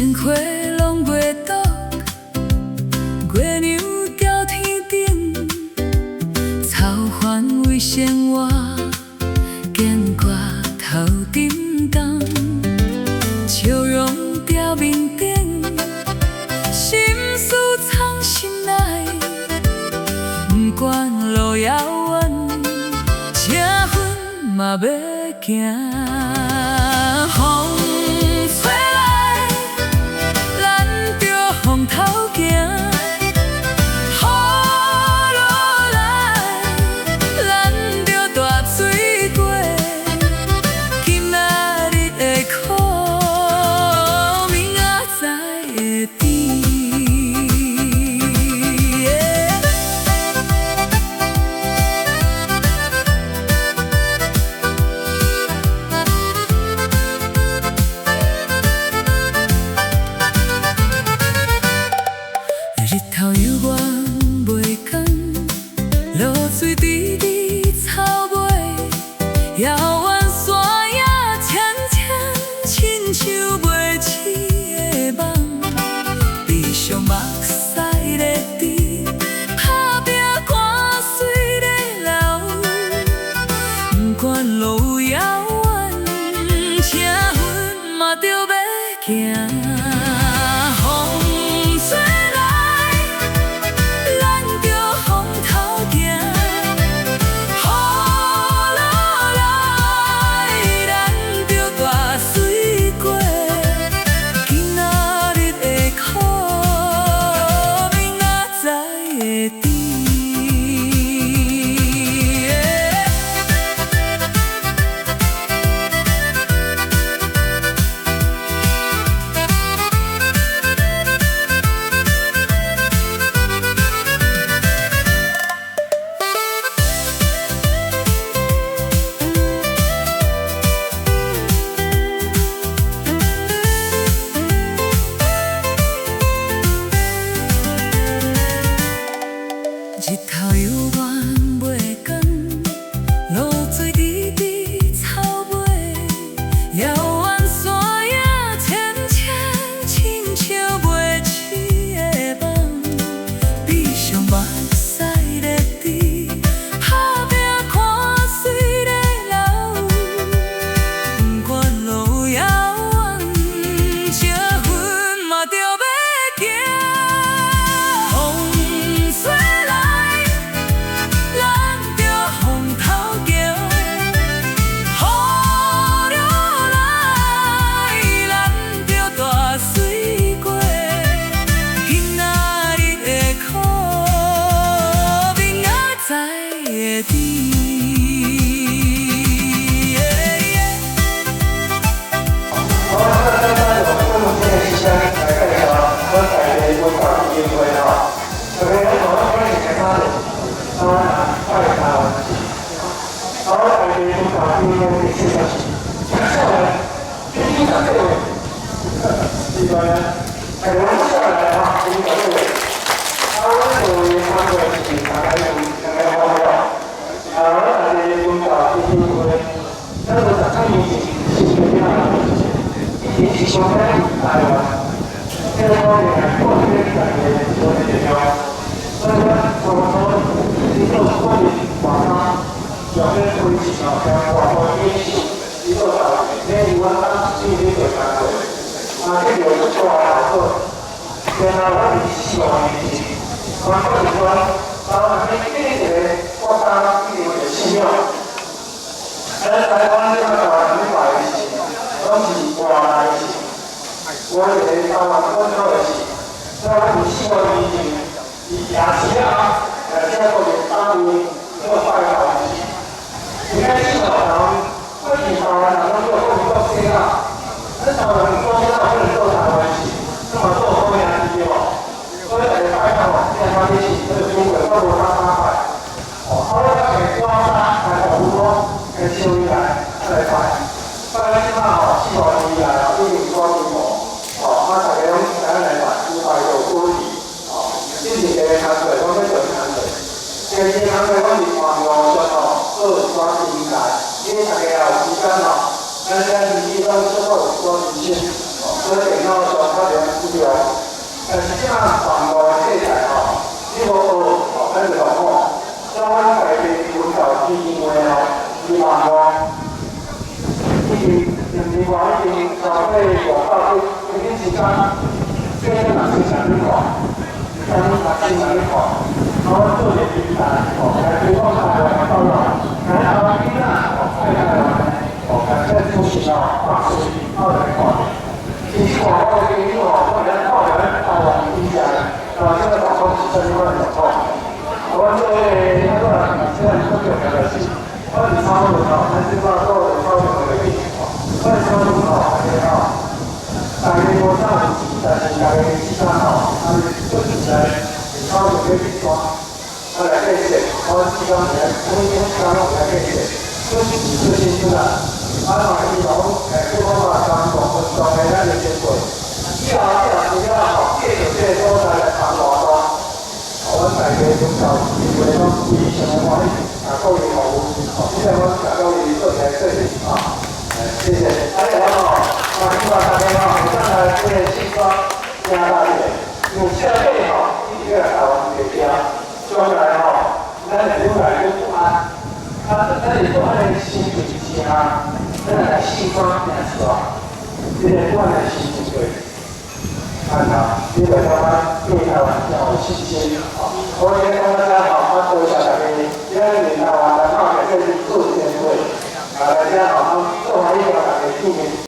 煙火攏袂倒，月娘吊天頂，草原為生活，堅決頭頂當，笑容吊面頂，心事藏心內，毋管路遙遠，請阮嘛欲行。風吹來，咱著風頭行；雨落來，咱著大水過。今仔日的苦，明仔載會甜。日頭猶原袂光，露水滴佇草尾，遙遠山影淺淺，親像袂醒的夢。閉上目屎咧滴，打拼汗水咧流，毋管路有遙遠，請阮嘛著欲行。風吹來，咱著風頭行；雨落來，咱著大水過。今仔日的苦，明仔載會甜。日頭猶原袂光，露水滴佇草尾，遙遠山影淺淺，親像袂醒的夢。閉上目屎咧滴，打拼汗水咧流，毋管路有遙遠，請阮嘛著欲行。風吹來，咱著風頭行；雨落來，咱著大水過。今仔日的苦，明仔載會甜。好，那剛剛有這麼今天時間來介紹阮在地文化基金會哈，特別我們歡迎他的台灣拜台灣，台灣在地文化基金會的介紹是，請下來，聽聽這個，這個，大家下來哈，聽這個，啊，阮做的工作是大概有兩個方面，啊，阮在地文化基金會，咱有17年前是啥？以前是講咧台灣，這個方面來講，這個在地做的重要。所以阮當初你做關於外交，用咧推薦哦，向外國演習，你做台灣，你有阮當時咧做工作，啊，這個有出來效果。然後我佇4、5年前，我發現講，台灣這一個國家一定有一個信仰。咱台灣這個台灣咧拜的是，攏是外來的神，無一個台灣本土的神。所以我佇4、5年前，佇夜市啊，來這個單位做拜台灣神。你看信仰台灣，過去台灣人攏做國民國洗腦，咱台灣人做洗腦不能做台灣神，那麼做好兄弟對無？所以大家拜吼，你若看你是這個主會，我無法打拜。哦，啊，我較會刮痧來服務，會燒起來，來拜。拜咱這擺吼，4、5年以來啊，已經有規模，哦，啊，大家攏知影來拜，有拜就有鼓勵，哦，之前一個工作，我欲做工作。第二個工作，我是換路上吼，做一寡境界，因為大家也有時間吼，咱這年紀攏小可有一寡時間，哦，所以電腦上較袂使用。但是這馬網路的世代吼，你無學吼，咱就落伍。所以阮家己文教基金會吼，希望講已經2年外已經超過200幾，這時間，這個嘛時常咧看，啥物嘛時常咧看，然後做一個平台吼，來推廣台灣的教育，來台灣囡仔吼，愛台灣吼，來這出現哦，放水後來看。其實我的朋友吼，我咧看著咱台灣以前，啊，這個狀況是啥物款狀況？我做迄個，我這個較重要的是，我是草屯吼，咱這擺做草屯的議員吼，我是草屯吼，大家吼，大家無啥有錢，但是大家資產吼，啊，做起來草屯咧變大，啊來建設，我時間來，每每工攏來建設，做錢做辛苦啦。啊，嘛希望講，對講嘛，參眾運動的咱的前輩，以後以後除了吼，繼續這個所在來幫偌大，阮大家宗教基金會攏非常的歡喜，啊，各位服務，吼，這個阮大家為做起來做事啊，謝謝。啊，另外吼，嘛希望大家吼，會當來這個四川行來者，因為車底吼，一直來台灣袂驚，將來吼，咱會愈來愈不安，啊，咱是不安的心情是啥？咱來四川行出來，這個不安的心情就會安啊，你就感覺對台灣真有信心。我今日講到這吼，我多謝大家，今日台灣來看這是做前輩，啊來遮吼，做歡喜甲大家見面。